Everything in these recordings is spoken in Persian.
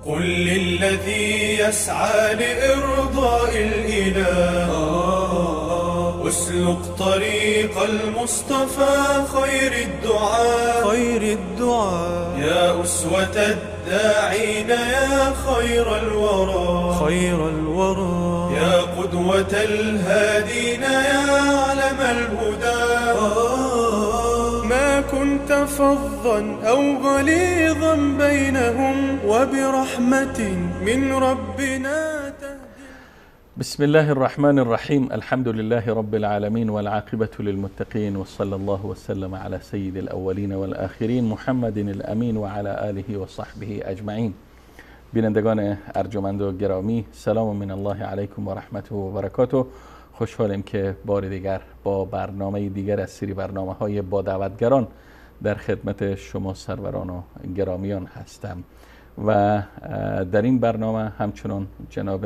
قل للذي يسعى لإرضاء الإله اسلك طريق المصطفى خير الدعاء خير الدعاء يا أسوة الداعين يا خير الورى خير الورى يا قدوة الهادين يا علم الهدى ما كنت فظا أو غليظا بينهم وبرحمة من ربنا. بسم الله الرحمن الرحيم. الحمد لله رب العالمين، والعاقبة للمتقين، وصلى الله وسلم على سيد الأولين والآخرين محمد الأمین و علی آله و صحبه اجمعین. بینندگان ارجمند و گرامی، سلام من الله علیکم و رحمته و برکاته. خوشحالیم که بار دیگر با برنامه دیگر از سری برنامه های با دعوتگران در خدمت شما سروران و گرامیان هستم و در این برنامه همچنان جناب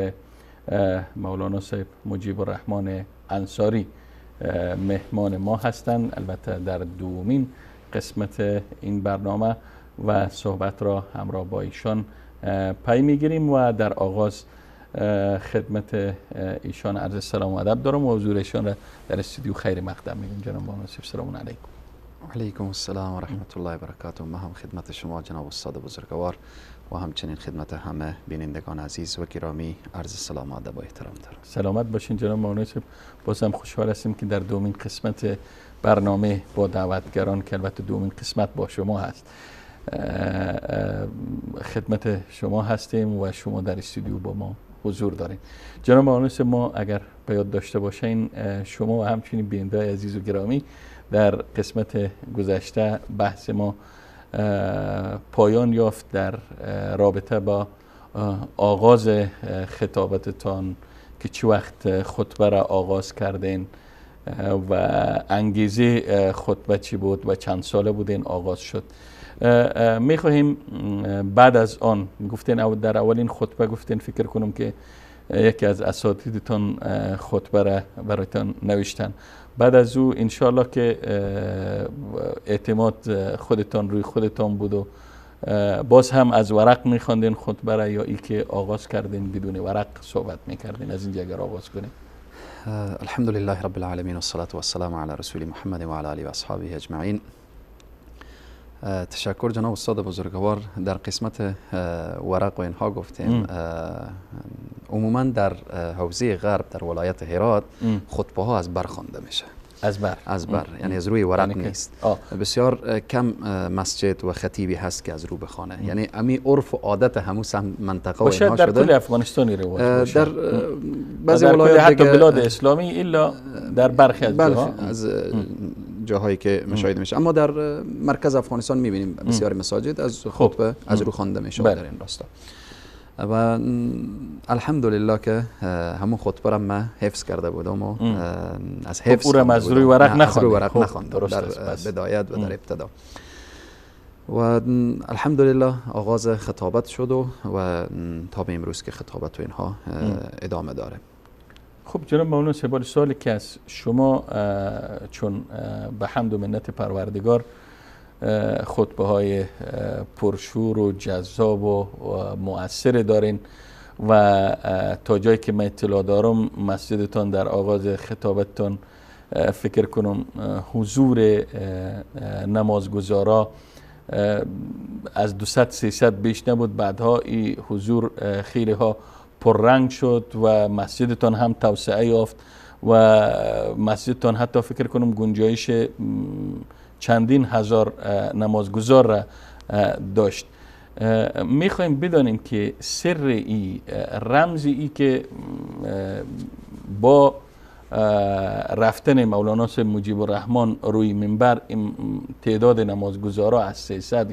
مولانا صاحب مجیب الرحمن انصاری مهمان ما هستند، البته در دومین قسمت این برنامه و صحبت را همراه با ایشان پی میگیریم و در آغاز خدمت ایشان عرض سلام و ادب دارم و حضور ایشان را در استودیو خیر مقدم میگم. جناب مولانا صاحب سلام علیکم. علیکم السلام و رحمت الله و برکاته. ما هم خدمت شما جناب استاد بزرگوار و همچنین خدمت همه بینندگان عزیز و گرامی عرض سلام و ادب و احترام دارم. سلامت باشین جناب مولانا صاحب. بازم خوشحال هستیم که در دومین قسمت برنامه با دعوتگران که البته دومین قسمت با شما هست خدمت شما هستیم و شما در استودیو با ما حضور دارین. جناب مولانا صاحب، ما اگر به یاد داشته باشین شما و همچنین بینندگان عزیز و گرامی در قسمت گذشته بحث ما پایان یافت در رابطه با آغاز خطابتتان که چه وقت خطبه را آغاز کردین و انگیزه خطبه چی بود و چند ساله بودین آغاز شد. میخواهیم بعد از آن گفتین در اولین خطبه گفتین فکر کنم که یکی از اساتیدتان خطبه را برایتان نوشتن. بعد از او انشالله که اعتماد خودتان روی خودتان بود و باز هم از ورق میخواندین خطبه را یا ای که آغاز کردین بدون ورق صحبت میکردین؟ از اینجا اگر آغاز کنیم. الحمد لله رب العالمین و الصلاة والسلام علی رسول محمد و علی آله و اصحابه اجمعین. تشکر جناب استاد بزرگوار. در قسمت ورق و اینها گفتیم عموما در حوزه غرب در ولایت هرات خطبه ها از بر خوانده میشه. از بر یعنی از روی ورق نیست. بسیار کم مسجد و خطیبی هست که از رو بخوانه. یعنی امی عرف و عادت همون منطقه و اینها در شده. کل افغانستان رواج در بعضی ولایات حتی بلاد اسلامی الا در برخی از جاها از جاهایی که مشاهده میشه، اما در مرکز افغانستان میبینیم بسیار مساجد از خطبه از رو خوانده میشه در این راستا و الحمدلله که همون خطبه را من حفظ کرده بودم و از حفظ او را از روی ورق نخواندم در بدایت و در ابتدا و الحمدلله آغاز خطابت شد و تا به امروز که خطابت و اینها ادامه داره. خب جناب مولانا صاحب، سوالی که از شما چون به حمد و منت پروردگار خطبه های پرشور و جذاب و مؤثر دارین و تا جایی که من اطلاع دارم مسجدتان در آغاز خطابتتان فکر کنم حضور نمازگزارا از 200-300 بیش نبود. بعدها این حضور خیلی ها پررنگ شد و مسجدتان هم توسعه یافت و مسجدتان حتی فکر کنم گنجایش چندین هزار نمازگزار را داشت. میخوایم بدانیم که سر ای، رمز ای که با رفتن مولانا صاحب مجیب الرحمن روی منبر تعداد نمازگزارا از 300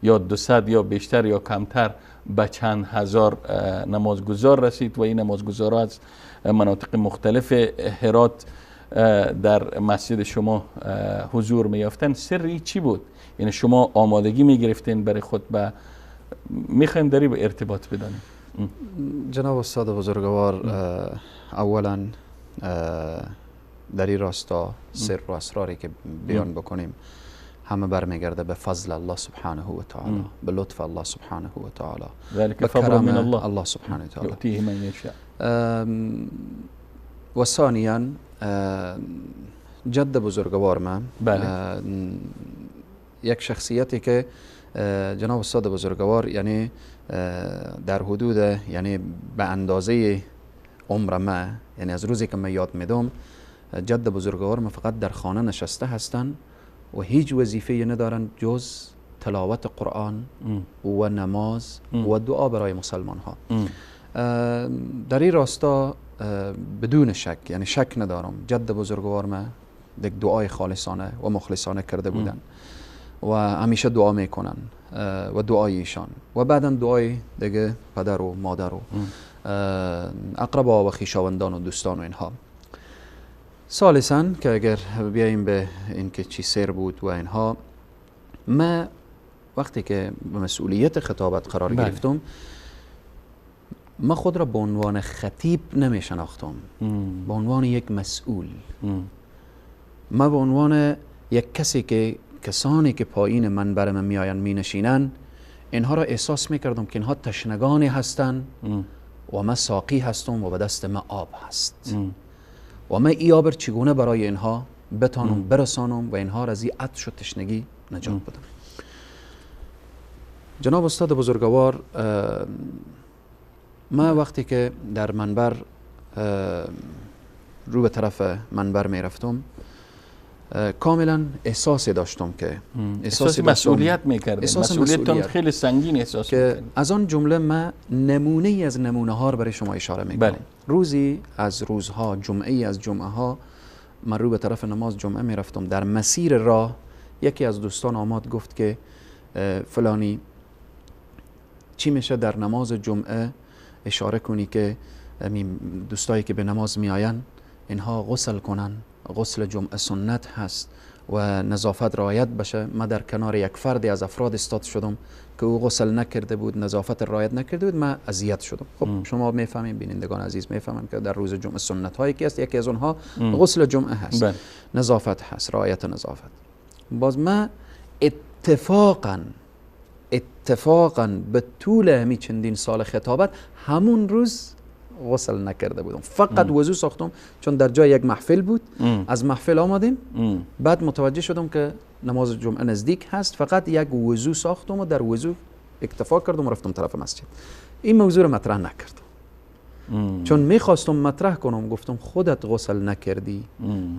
یا 200 یا بیشتر یا کمتر به چند هزار نمازگزار رسید و این نمازگزارا از مناطق مختلف هرات در مسجد شما حضور میافتن. سری چی بود؟ یعنی شما آمادگی میگرفتین برای خطبه؟ میخوایم داری به ارتباط بدانیم. جناب استاد بزرگوار، اولا در این راستا سر و اسراری که بیان بکنیم همه برمیگرده به فضل الله سبحانه و تعالی، به لطف الله سبحانه و تعالی، ذلك فضل من الله، الله سبحانه و تعالی یؤتیه من یشاء. و ثانیا جد بزرگوار من، بله، یک شخصیتی که جناب استاد بزرگوار یعنی در حدود یعنی به اندازه عمر ما، یعنی از روزی که من یاد میدم، جد بزرگوار ما فقط در خانه نشسته هستند و هیچ وظیفه ندارن جز تلاوت قرآن و نماز و دعا برای مسلمان ها. در این راستا بدون شک، یعنی شک ندارم، جد بزرگوار ما یک دعای خالصانه و مخلصانه کرده بودن و همیشه دعا میکنن و دعای ایشان و بعدا دعای دیگه پدر و مادر و اقربا و خویشاوندان و دوستان و اینها. ثالثا که اگر بیاییم به اینکه چی سر بود و اینها، ما وقتی که به مسئولیت خطابت قرار گرفتم، ما خود را به عنوان خطیب نمی شناختم، به عنوان یک مسئول، ما به عنوان یک کسی که کسانی که پایین منبر من میآیند می نشینن، اینها را احساس می کردم که اینها تشنگانی هستند و من ساقی هستم و به دست من آب هست و من ای آب چگونه برای اینها بتانم برسانم و اینها را از این عطش و تشنگی نجات بدم. جناب استاد بزرگوار، ما وقتی که در منبر رو به طرف منبر می رفتم، کاملا احساس داشتم که احساس مسئولیت میکردم، مسئولیتتون خیلی سنگین احساس که از آن جمله ما نمونه ای از نمونه ها رو برای شما اشاره میکنم. بله. روزی از روزها، جمعه ای از جمعه ها، من رو به طرف نماز جمعه میرفتم. در مسیر راه یکی از دوستان آمد گفت که فلانی چی میشه در نماز جمعه اشاره کنی که دوستایی که به نماز میآیند اینها غسل کنن، غسل جمعه سنت هست و نظافت رعایت بشه. من در کنار یک فردی از افراد استاد شدم که او غسل نکرده بود، نظافت رعایت نکرده بود، من اذیت شدم. خب شما میفهمین، بینندگان عزیز میفهمن که در روز جمعه سنت هایی که است، یکی از اونها غسل جمعه هست، بله، نظافت هست، رعایت نظافت. باز من اتفاقا به طول همی چندین سال خطابت همون روز غسل نکرده بودم، فقط وضو ساختم، چون در جای یک محفل بود. از محفل آمدیم، بعد متوجه شدم که نماز جمعه نزدیک هست، فقط یک وضو ساختم و در وضو اکتفا کردم و رفتم طرف مسجد. این موضوع رو مطرح نکردم، چون میخواستم مطرح کنم، گفتم خودت غسل نکردی،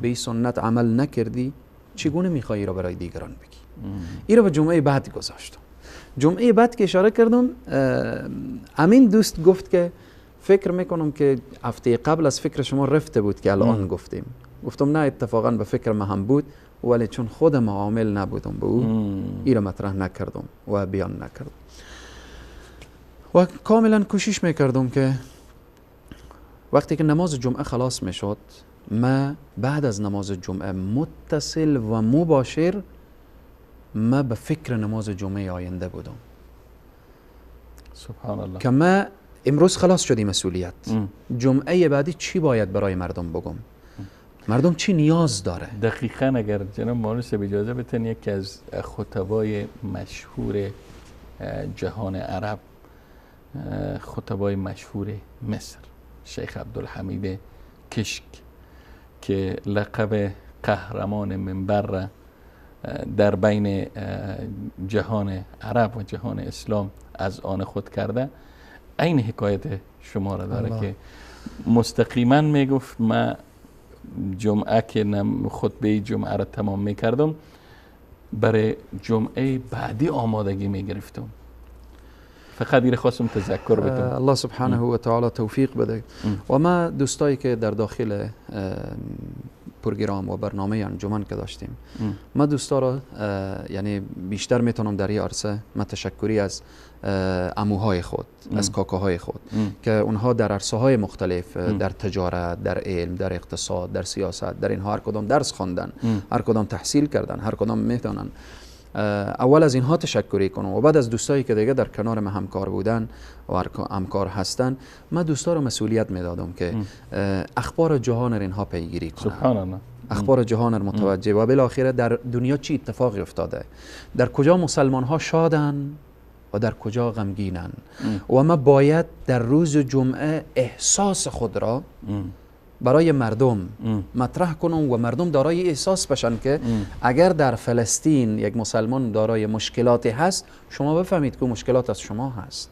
به این سنت عمل نکردی، چگونه میخوایی را برای دیگران بگی؟ این رو به جمعه بعد گذاشتم. جمعه بعد که اشاره کردم، امین دوست گفت که فکر میکنم که هفته قبل از فکر شما رفته بود که الان گفتیم. گفتم نه، اتفاقا به فکر ما هم بود، ولی چون خودم عامل نبودم به او، ای را مطرح نکردم و بیان نکردم و کاملا کوشش میکردم که وقتی که نماز جمعه خلاص میشد، ما بعد از نماز جمعه متصل و مباشر ما به فکر نماز جمعه آینده بودم. سبحان الله. که ما امروز خلاص شدی مسئولیت، جمعه بعدی چی باید برای مردم بگم؟ مردم چی نیاز داره؟ دقیقاً اگر جناب مانوس به اجازه بتن، یکی از خطبای مشهور جهان عرب، خطبای مشهور مصر، شیخ عبدالحمید کشک که لقب قهرمان منبر در بین جهان عرب و جهان اسلام از آن خود کرده، این حکایت شما را داره که مستقیما میگفت ما جمعه که خطبه جمعه را تمام میکردم، برای جمعه بعدی آمادگی میگرفتم. فقط این خواستم تذکر بدم. الله سبحانه و تعالی توفیق بده. و ما دوستایی که در داخل پروگرام و برنامه انجمن که داشتیم، ما دوستا را یعنی بیشتر میتونم در این عرصه ما تشکری از عموهای خود، از کاکاهای خود که اونها در عرصه های مختلف، در تجارت، در علم، در اقتصاد، در سیاست، در اینها هر کدام درس خواندن، هر کدام تحصیل کردن، هر کدام میتونن. اول از اینها تشکری کنم و بعد از دوستایی که دیگه در کنار ما همکار بودن و همکار هستن، من دوستا رو مسئولیت میدادم که اخبار جهان رو اینها پیگیری کنن. سبحان الله. اخبار جهان را متوجه و بالاخره در دنیا چی اتفاقی افتاده، در کجا مسلمان ها شادن و در کجا غمگینن. و ما باید در روز جمعه احساس خود را برای مردم مطرح کنم و مردم دارای احساس بشن که اگر در فلسطین یک مسلمان دارای مشکلاتی هست، شما بفهمید که مشکلات از شما هست.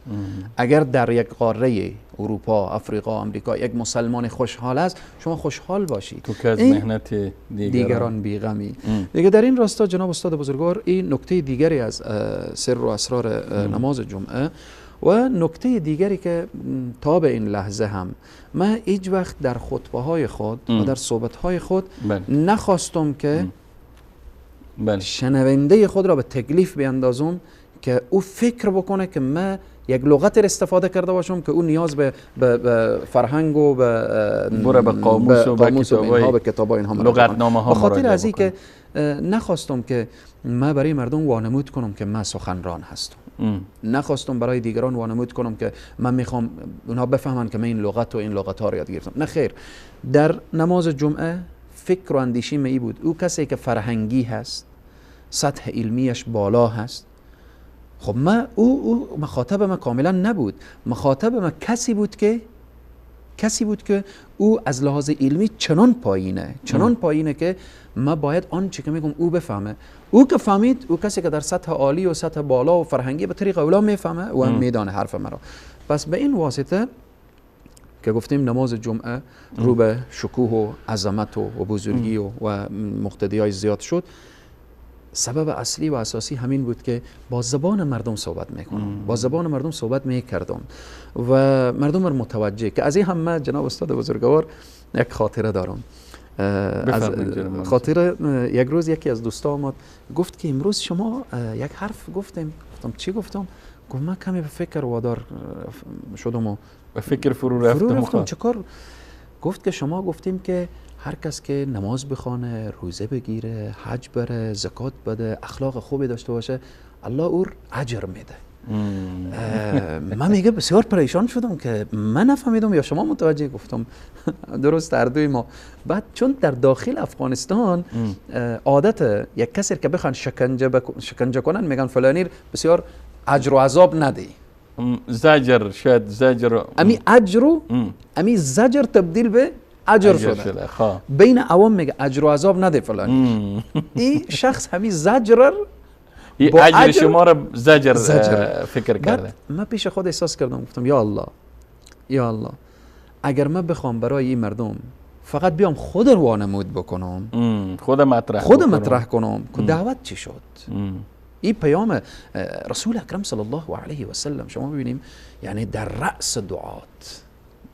اگر در یک قاره اروپا، افریقا، آمریکا یک مسلمان خوشحال است، شما خوشحال باشید، تو که از محنت دیگران بیغمی. دیگه در این راستا جناب استاد بزرگوار، این نکته دیگری از سر و اسرار نماز جمعه و نکته دیگری که تا به این لحظه هم من هیچ وقت در خطبه های خود و در صحبت های خود نخواستم که شنونده خود را به تکلیف بیندازم که او فکر بکنه که من یک لغت را استفاده کرده باشم که او نیاز به فرهنگ و به قاموس و به کتابای اینها لغتنامه ها به خاطر از اینکه نخواستم که من برای مردم وانمود کنم که من سخنران هستم. نخواستم برای دیگران وانمود کنم که من میخوام اونها بفهمن که من این لغت و این لغت ها رو یاد گرفتم. نه خیر، در نماز جمعه فکر و اندیشه ای بود او کسی که فرهنگی هست، سطح علمیش بالا هست. خب من او مخاطب من کاملا نبود. مخاطب من کسی بود که او از لحاظ علمی چنان پایینه، چنان پایینه که ما باید آنچه که میگم او بفهمه. او که فهمید، او کسی که در سطح عالی و سطح بالا و فرهنگی به طریق اولا میفهمه و میدانه حرف مرا. پس به این واسطه که گفتیم نماز جمعه رو به شکوه و عظمت و بزرگی و مقتدیای زیاد شد، سبب اصلی و اساسی همین بود که با زبان مردم صحبت میکنم، با زبان مردم صحبت میکردم و مردم رو متوجه که از این هم من جناب استاد بزرگوار یک خاطره دارم. از خاطره یک روز یکی از دوستا آمد گفت که امروز شما یک حرف گفتیم. گفتم چی گفتم؟ گفت من کمی به فکر وادار شدم و به فکر فرو رفتم. چه کار؟ گفت که شما گفتیم که هر کس که نماز بخوانه، روزه بگیره، حج بره، زکات بده، اخلاق خوبی داشته باشه، الله او اجر میده. من میگه بسیار پریشان شدم که من نفهمیدم یا شما متوجه. گفتم درست هر دوی ما. بعد چون در داخل افغانستان عادت یک کسی که بخوان شکنجه کنن میگن فلانی بسیار اجر و عذاب ندی، زجر، شاید زجر، امی اجر و امی زجر تبدیل به اجر شده. بین عوام میگه اجر و عذاب نده فلانی. این شخص همین زجر با اجر شما را زجر فکر کرده. من پیش خود احساس کردم، گفتم یا الله، یا الله، اگر من بخوام برای این مردم فقط بیام خود رو وانمود بکنم، خود مطرح کنم که دعوت چی شد؟ این پیام رسول اکرم صلی الله علیه و سلم شما ببینیم، یعنی در رأس دعات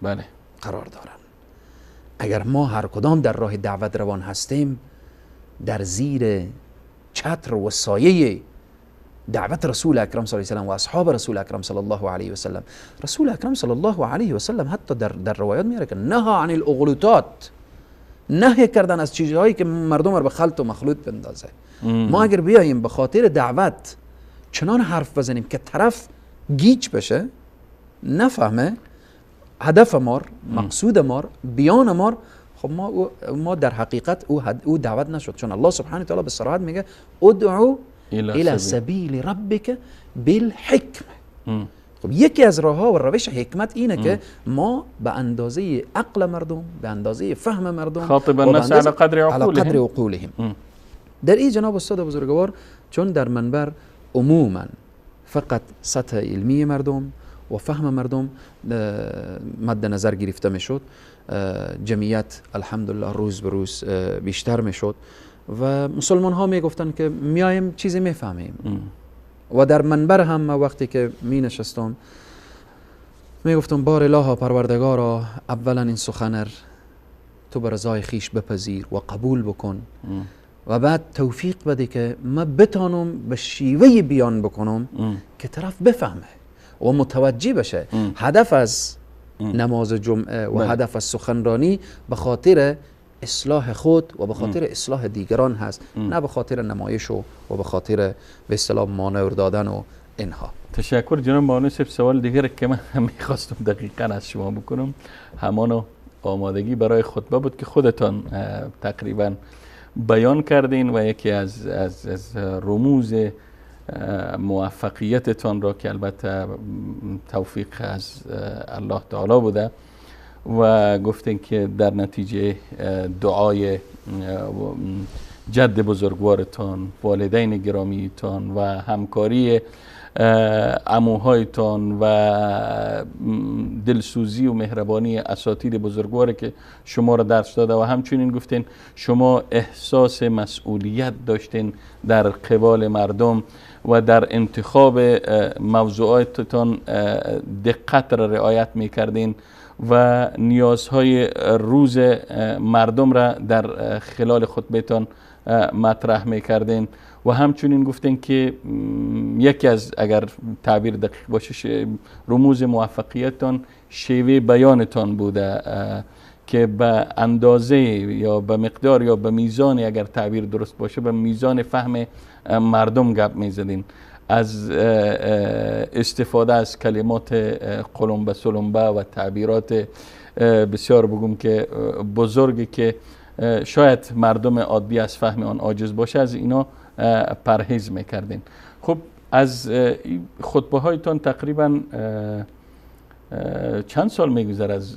بله قرار دارن. اگر ما هر کدام در راه دعوت روان هستیم، در زیر چتر و سایه دعوت رسول اکرم صلی الله علیه و سلم و اصحاب رسول اکرم صلی الله علیه و سلم. رسول اکرم صلی الله علیه و سلم حتی در روایات میاره که نهى عن الاغلوطات، نهی کردن از چیزهایی که مردم رو به خلط و مخلوط بندازه. ما اگر بیاییم به خاطر دعوت چنان حرف بزنیم که طرف گیج بشه، نفهمه هدف ما، مقصود ما، بیان ما، خب ما در حقیقت او دعوت نشد. چون الله سبحانه وتعالی به صراحت میگه ادعو الى سبیل ربک بالحکمه. خب یکی از راه‌ها و روش حکمت اینه که ما به اندازه عقل مردم، به اندازه فهم مردم، خاطب الناس على قدر عقولهم. در این جناب استاد بزرگوار، چون در منبر عموما فقط سطح علمی مردم و فهم مردم مد نظر گرفته میشد، جمعیت الحمدلله روز به روز بیشتر میشد و مسلمان ها میگفتن که میایم چیزی میفهمیم. و در منبر هم وقتی که می نشستم می گفتم بار الها پروردگارا، اولا این سخنر تو به رضای خیش بپذیر و قبول بکن و بعد توفیق بده که ما بتانم به شیوه بیان بکنم که طرف بفهمه و متوجه بشه. هدف از نماز جمعه و هدف از سخنرانی به خاطر اصلاح خود و به خاطر اصلاح دیگران هست، نه به خاطر نمایش و به خاطر به اصطلاح مانور دادن و اینها. تشکر جناب مانوسف. سوال دیگر که من میخواستم دقیقا از شما بکنم همانو آمادگی برای خطبه بود که خودتان تقریبا بیان کردین و یکی از از از رموز موفقیتتان را که البته توفیق از الله تعالی بوده و گفتین که در نتیجه دعای جد بزرگوارتان، والدین گرامیتان و همکاری عموهایتان و دلسوزی و مهربانی اساتید بزرگوار که شما را درس داده و همچنین گفتین شما احساس مسئولیت داشتین در قبال مردم و در انتخاب موضوعاتتان دقت را رعایت میکردین و نیازهای روز مردم را در خلال خطبهتان مطرح میکردین و همچنین گفتین که یکی از، اگر تعبیر دقیق باشه، رموز موفقیتتان شیوه بیانتان بوده که به اندازه یا به مقدار یا به میزان، اگر تعبیر درست باشه، به میزان فهم مردم گپ میزدین، از استفاده از کلمات قلمبه سلمبه و تعبیرات بسیار بگم که بزرگی که شاید مردم عادی از فهم آن عاجز باشه، از اینا پرهیز میکردین. خب از خطبه هایتان تقریبا چند سال میگذره؟ از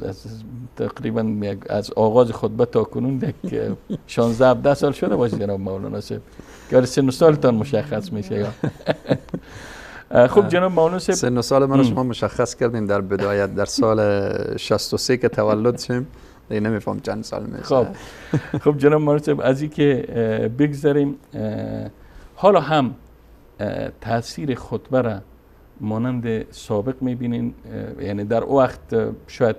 تقریبا از آغاز خطبه تا کنون یک 16 17 سال شده باشه جناب مولانا صاحب، که سن و سالتان مشخص میشه یا؟ خب جناب مولانا صاحب، سن و سال من شما مشخص کردین در بدایت، در سال 63 که تولد شیم، نمیفهم چند سال میشه. خب جناب مولانا صاحب، از اینکه بگذاریم، حالا هم تاثیر خطبه را مانند سابق میبینین؟ یعنی در او وقت شاید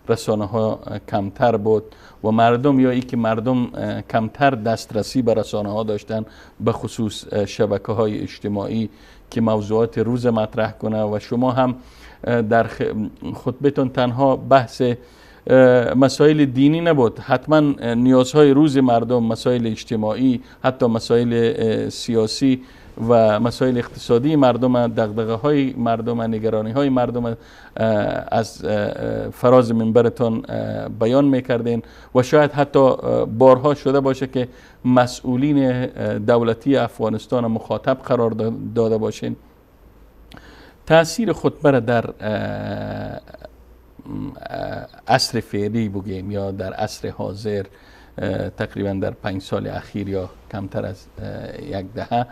رسانه ها کمتر بود و مردم، یا ای که مردم کمتر دسترسی به رسانه ها داشتن، به خصوص شبکه های اجتماعی که موضوعات روز مطرح کنه و شما هم در خطبتون تنها بحث مسائل دینی نبود، حتما نیازهای روز مردم، مسائل اجتماعی، حتی مسائل سیاسی و مسائل اقتصادی مردم، دغدغه های مردم، نگرانی های مردم از فراز منبرتان بیان میکردین و شاید حتی بارها شده باشه که مسئولین دولتی افغانستان مخاطب قرار داده باشین. تاثیر خطبه را در عصر فعلی بگیم یا در عصر حاضر، تقریبا در 5 سال اخیر یا کمتر از یک دهه،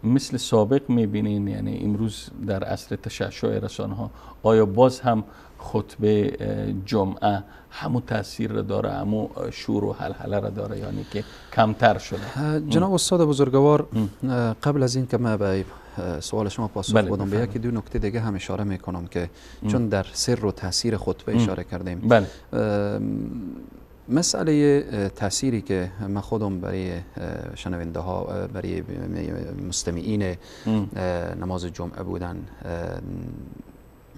مثل سابق میبینین؟ یعنی امروز در عصر تشعشع رسانه ها آیا باز هم خطبه جمعه همون تاثیر را داره، همون شور و هلهله را داره، یعنی که کمتر شده؟ جناب استاد بزرگوار، قبل از این که من به سوال شما پاسخ بدم، به یکی دو نکته دیگه هم اشاره میکنم که چون در سر و تاثیر خطبه اشاره کردیم. بله. مسئله تأثیری که من خودم برای شنونده ها، برای مستمعین نماز جمعه بودن،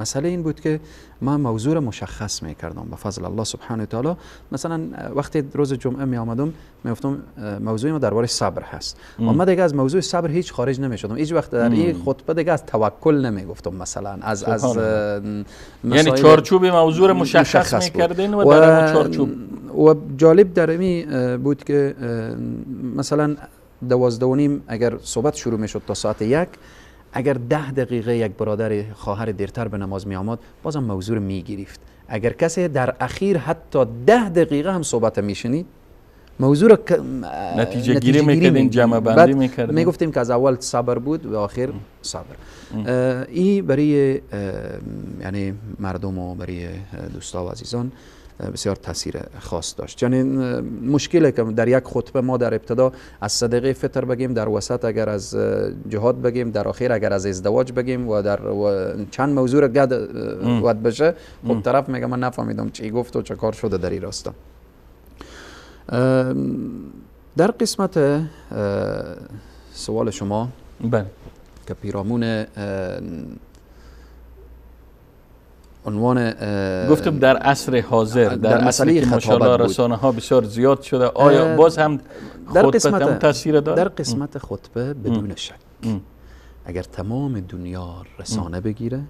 مسئله این بود که من موضوع را مشخص میکردم به فضل الله سبحانه و تعالی. مثلا وقتی روز جمعه می آمدم میگفتم موضوع ما درباره صبر هست و من دیگه از موضوع صبر هیچ خارج نمیشدم. هیچ وقت در این خطبه دیگه از توکل نمیگفتم، مثلا از یعنی چارچوب موضوع را مشخص میکردین و در چارچوب. و جالب در این بود که مثلا 12:30 اگر صحبت شروع میشد تا ساعت 1، اگر 10 دقیقه یک برادر خواهر دیرتر به نماز می آمد بازم موضوع می گرفت. اگر کسی در اخیر حتی 10 دقیقه هم صحبت می شنید موضوع را نتیجه گیری میکردیم، جمع بندی میکردیم، میگفتیم که از اول صبر بود و آخر صبر. این برای یعنی مردم و برای دوستا و عزیزان بسیار تاثیر خاص داشت. یعنی مشکله که در یک خطبه ما در ابتدا از صدقه فطر بگیم، در وسط اگر از جهاد بگیم، در آخر اگر از ازدواج بگیم و در چند موضوع گد ود بشه، خب طرف میگه من نفهمیدم چی گفت و چه کار شده در این راستا. در قسمت سوال شما بله که پیرامون عنوان گفتم در عصر حاضر، در عصری که ماشاءالله رسانه ها بسیار زیاد شده، آیا باز هم در خطبه هم تاثیر داره؟ در قسمت خطبه بدون شک اگر تمام دنیا رسانه بگیره،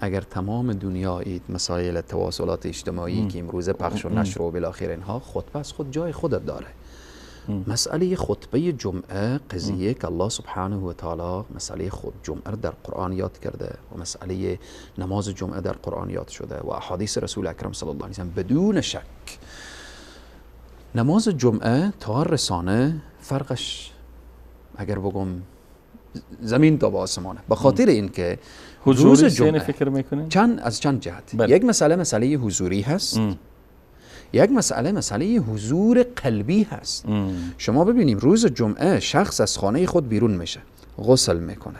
اگر تمام دنیا اید مسائل تواصلات اجتماعی که امروز پخش و نشر و بالاخره اینها، خطبه از خود جای خودت داره. مسئله خطبه جمعه قضیه که الله سبحانه و تعالی مسئله خود جمعه در قرآن یاد کرده و مسئله نماز جمعه در قرآن یاد شده و احادیث رسول اکرم صلی الله علیه و سلم، بدون شک نماز جمعه تا رسانه فرقش اگر بگم زمین تا به آسمانه، به خاطر اینکه حضوری جمعه فکر میکنین چند از چند جهت. بله. یک مسئله حضوری هست، یک مسئله حضور قلبی هست. شما ببینیم روز جمعه شخص از خانه خود بیرون میشه، غسل میکنه،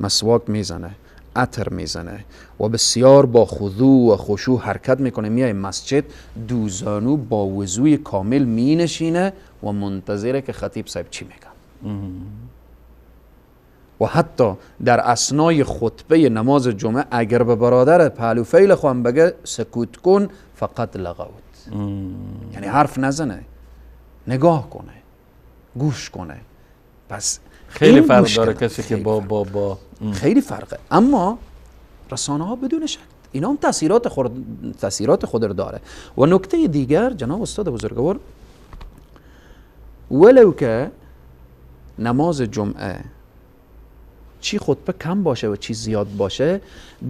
مسواک میزنه، عطر میزنه و بسیار با خضوع و خشوع حرکت میکنه، میای مسجد، دو زانو با وضوی کامل مینشینه و منتظره که خطیب صاحب چی میگه. و حتی در اثنای خطبه نماز جمعه اگر به برادر پهلو فیل خواهم بگه سکوت کن، فقط لغوت، یعنی حرف نزنه، نگاه کنه، گوش کنه. پس خیلی فرق داره کسی که با با با خیلی فرقه. اما رسانه ها بدون شک اینا هم تاثیرات خود رو داره. و نکته دیگر جناب استاد بزرگوار، ولو که نماز جمعه چی خطبه کم باشه و چی زیاد باشه،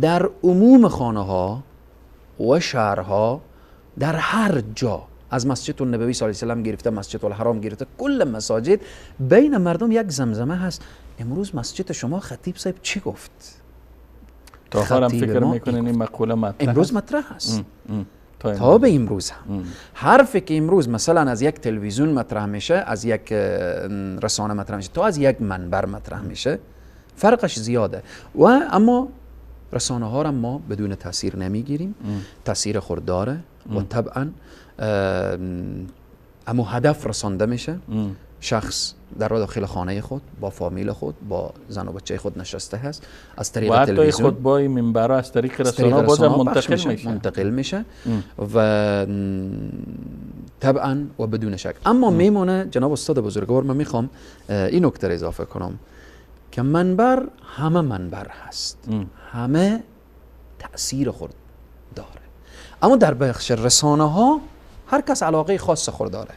در عموم خانه ها و شهرها در هر جا، از مسجد النبوی صلی الله علیه و سلم گرفته، مسجد الحرام گرفته، کل مساجد، بین مردم یک زمزمه هست. امروز مسجد شما خطیب صاحب چی گفت؟ تا حالا فکر میکنین این مقوله مطرح امروز مطرح است. تا به امروز هم حرفی که امروز مثلا از یک تلویزیون مطرح میشه، از یک رسانه مطرح میشه، تا از یک منبر مطرح میشه، فرقش زیاده. و اما رسانه ها را ما بدون تاثیر نمیگیریم، تاثیر خود داره و طبعا اما هدف رسانده میشه. شخص در داخل خانه خود با فامیل خود با زن و بچه خود نشسته هست، از طریق و تلویزیون خود با منبر از طریق رسانه بازم منتقل میشه و طبعا و بدون شک. اما میمونه جناب استاد بزرگوار، من میخوام این نکته اضافه کنم که منبر همه منبر هست، همه تأثیر خود داره، اما در بخش رسانه ها هر کس علاقه خاص خود داره.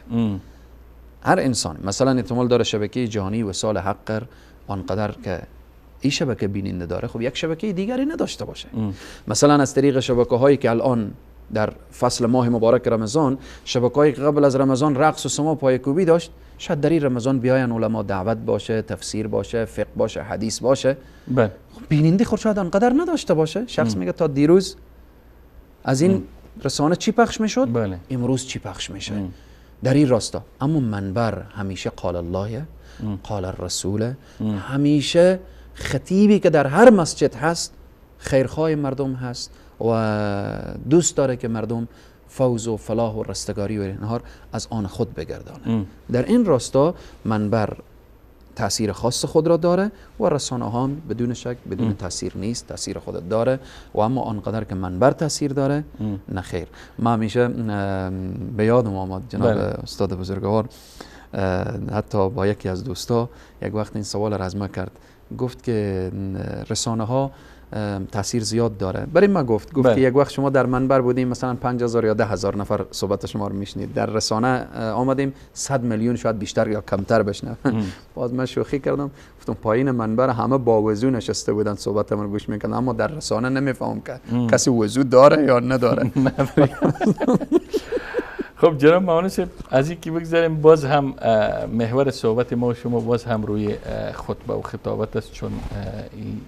هر انسان مثلا احتمال داره شبکه جهانی وصال حق آنقدر که این شبکه بیننده داره، خب یک شبکه دیگری نداشته باشه. مثلا از طریق شبکه هایی که الان در فصل ماه مبارک رمضان، شبکه‌ای که قبل از رمضان رقص و سما پایکوبی داشت، شاید در این رمضان بیاین علما دعوت باشه، تفسیر باشه، فقه باشه، حدیث باشه. بله. خب بیننده خود شاید آنقدر نداشته باشه. شخص میگه تا دیروز از این رسانه چی پخش میشد، بله، امروز چی پخش میشه. در این راستا. اما منبر همیشه قال الله، قال الرسول، همیشه خطیبی که در هر مسجد هست خیرخواه مردم هست و دوست داره که مردم فوز و فلاح و رستگاری و اینها از آن خود بگردانه. در این راستا منبر تاثیر خاص خود را داره و رسانه ها بدون شک بدون تاثیر نیست، تاثیر خود داره و اما آنقدر که منبر تاثیر داره نه خیر. ما همیشه به یادم آمد جناب استاد بزرگوار، حتی با یکی از دوستا یک وقت این سوال را از ما کرد، گفت که رسانه ها تاثیر زیاد داره. برای ما گفت که یک وقت شما در منبر بودیم مثلا 5000 یا 10000 نفر صحبت شما رو میشنید، در رسانه آمدیم 100 میلیون شاید بیشتر یا کمتر بشنو. باز من شوخی کردم گفتم پایین منبر همه با وضو نشسته بودن صحبت ما رو گوش میکردن، اما در رسانه نمیفهمم که کسی وضو داره یا نداره. خب جناب مهندس، از این که بگذاریم باز هم محور صحبت ما و شما باز هم روی خطبه و خطابت است، چون این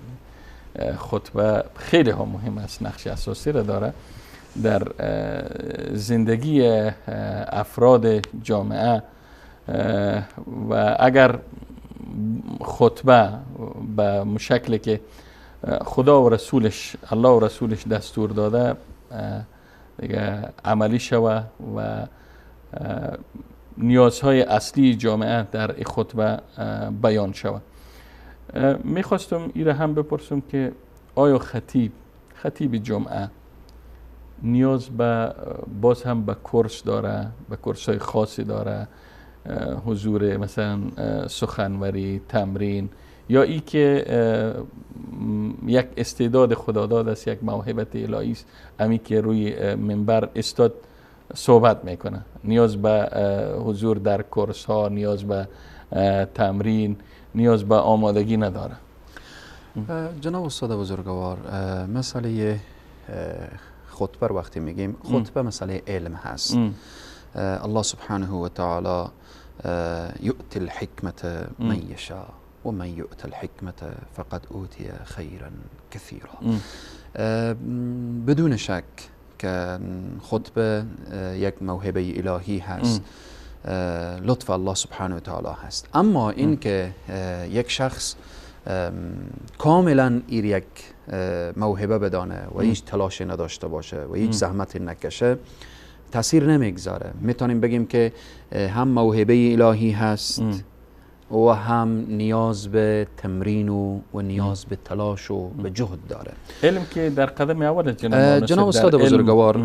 خطبه خیلی ها مهم است، نقش اساسی را داره در زندگی افراد جامعه و اگر خطبه به شکلی که خدا و رسولش، الله و رسولش دستور داده دیگه عملی شوه و نیازهای اصلی جامعه در خطبه بیان شوه. میخواستم این را هم بپرسم که آیا خطیب جمعه نیاز به باز هم به کورس داره، به کورس های خاصی داره، حضور مثلا سخنوری، تمرین، یا ای که یک استعداد خداداد است، یک موهبت الهی است، امی که روی منبر استاد صحبت میکنه، نیاز به حضور در کورس ها، نیاز به تمرین، نیاز به آمادگی نداره؟ جناب استاد بزرگوار، مسئله خطبه وقتی میگیم خطبه مسئله علم هست. الله سبحانه و تعالی یؤتی الحکمة من یشاء و من یؤت الحکمة فقد اوتی خیرا کثیرا. بدون شک که خطبه یک موهبه الهی هست، لطف الله سبحانه و تعالی هست. اما این که یک شخص کاملا ایر یک موهبه بدانه و هیچ تلاشی نداشته باشه و هیچ زحمتی نکشه، تاثیر نمیگذاره. میتونیم بگیم که هم موهبه الهی هست و هم نیاز به تمرین و نیاز به تلاش و به جهد داره. علم که در قدم اول جناب استاد بزرگوار،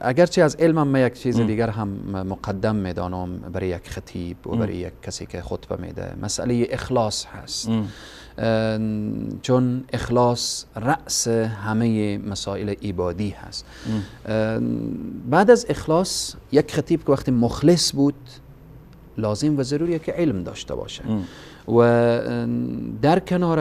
اگرچه از علم هم یک چیز دیگر هم مقدم میدانم برای یک خطیب و برای یک کسی که خطبه میده، مسئله اخلاص هست. چون اخلاص رأس همه مسائل عبادی هست. بعد از اخلاص یک خطیب که وقتی مخلص بود لازم و ضروریه که علم داشته باشه و در کنار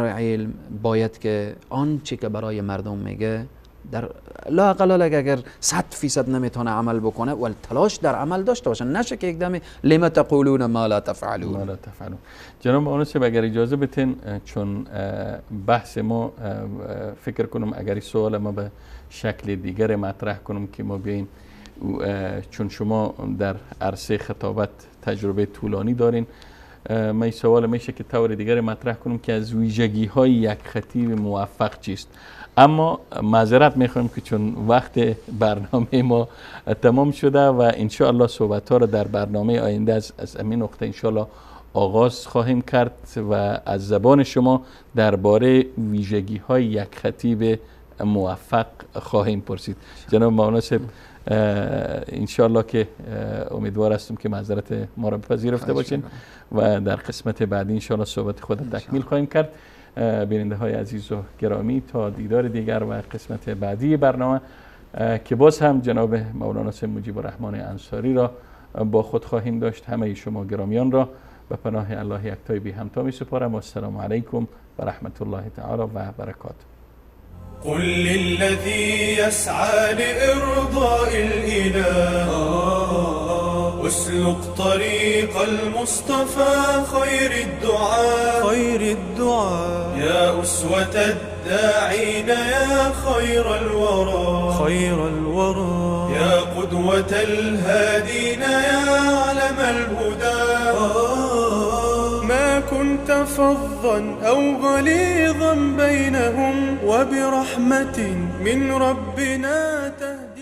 علم باید که آنچه که برای مردم میگه در لا اقل اگر 100% نمیتونه عمل بکنه ولی تلاش در عمل داشته باشه، نشه که یک دم لما تقولون ما لا تفعلون. ما لا تفعلون. جناب آنوسب اگر اجازه بتین، چون بحث ما فکر کنم اگر این سوال ما به شکل دیگر مطرح کنم که ما بیایم، چون شما در عرصه خطابت تجربه طولانی دارین، من این سوال میشه که طور دیگر مطرح کنم که از ویژگی های یک خطیب موفق چیست. اما معذرت میخوایم که چون وقت برنامه ما تمام شده و انشاءالله صحبت ها رو در برنامه آینده از همین نقطه انشاءالله آغاز خواهیم کرد و از زبان شما درباره ویژگی های یک خطیب موفق خواهیم پرسید. جناب مناسب، انشاءالله که امیدوار هستم که معذرت ما را پذیرفته باشین و در قسمت بعدی انشاءالله صحبت خود تکمیل خواهیم کرد. بیننده های عزیز و گرامی، تا دیدار دیگر و قسمت بعدی برنامه که باز هم جناب مولانا سید مجیب الرحمن انصاری را با خود خواهیم داشت، همه شما گرامیان را به پناه الله یکتای بی همتا می سپارم. و السلام علیکم و رحمت الله تعالی و برکاته. قل للذي يسعى لإرضاء الإله اسلك طريق المصطفى خير الدعاء خير الدعاء يا أسوة الداعين يا خير الورى خير الورى يا قدوة الهادين يا علم الهدى ما كنت فظا أو غليظا بينهم وبرحمة من ربنا تهدى.